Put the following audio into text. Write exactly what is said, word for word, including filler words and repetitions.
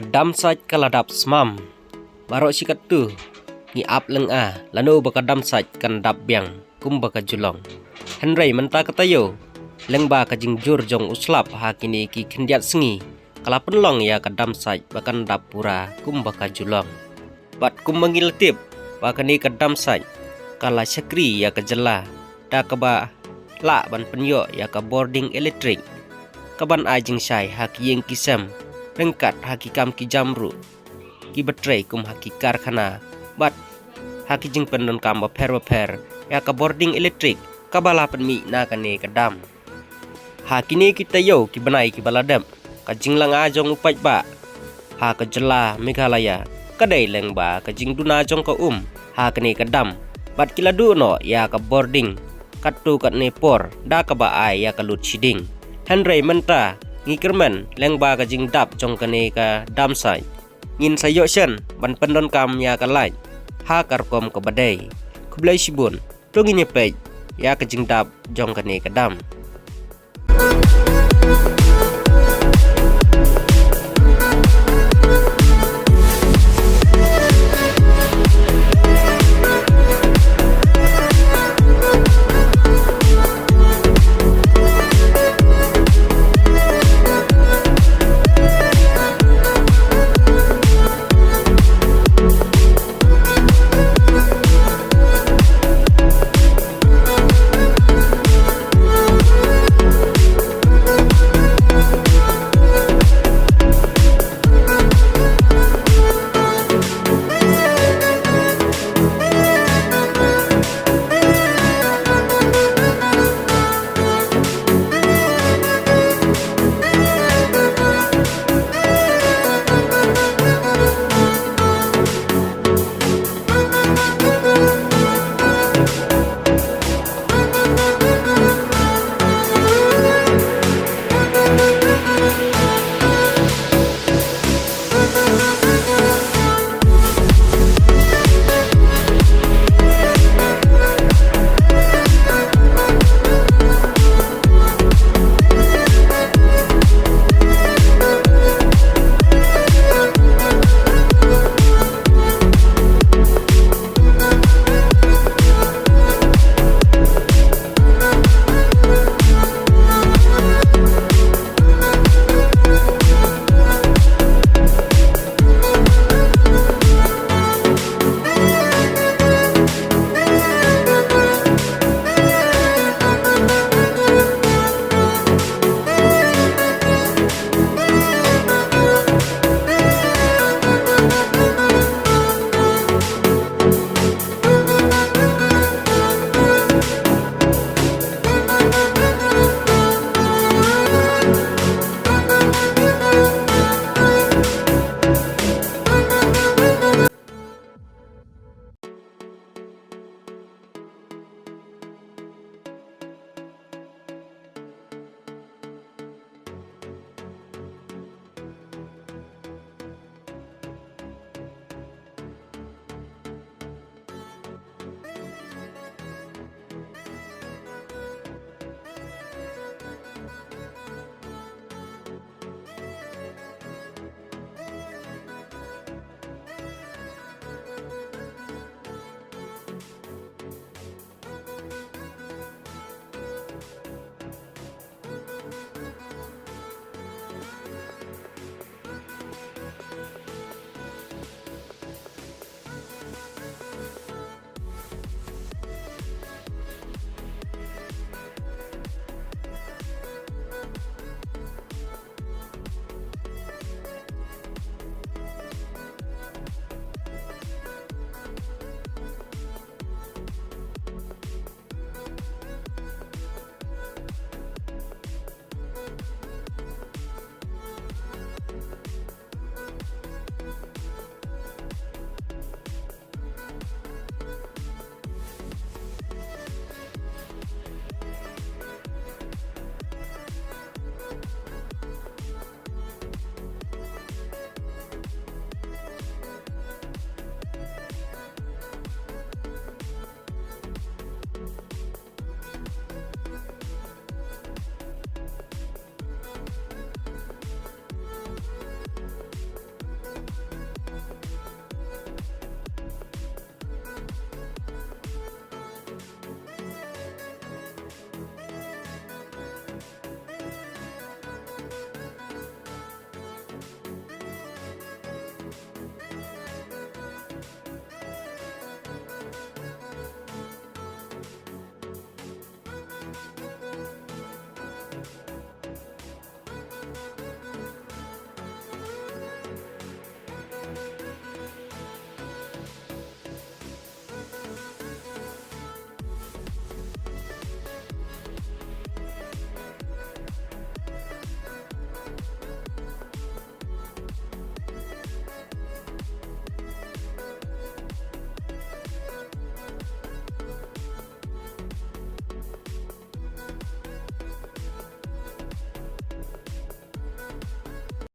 Ka dam sait ka la dap smam. Baroh shi katto ngi ap lynga lano ba ka dam sait kan dap biang kumba ka ju long. Hynrei mynta ka taïew, lyngba ka jingjur jong u slap ha kine ki khyndiat sngi, ka la pynlong ïa ka dam sait ba kan dap pura kumba ka ju long. Bad kumba ngi la tip ba kane ka dam sait ka la shakri ïa ka jylla da kaba lah ban pynïoh ïa ka bording elektrik, kaban ai jingshai ha ki ïing ki sem, ryngkat ha ki kam ki jam ruh, kiba trei kum ha ki karkhana bad ha ki jingpyndonkam bapher bapher ïa ka bording elektrik kaba la pynmih na kane ka dam. Ha kine ki taïew ki bnai kiba la dep, ka jinglynga jong u paidbah ha ka jylla Meghalaya ka dei lyngba ka jingduna jong ka um ha kane ka dam, bad ki la duh noh ïa ka bording katto katne por da kaba ai ïa ka load shedding. Hynrei mynta ngi kyrmen lyngba ka jingdap jong kane ka dam sait, ngin sa ïoh shen ban pyndonkam ïa ka lait ha ka rukom kaba dei. Khublei shibun, to ngin ïa peit ïa ka jingdap jong kane ka dam.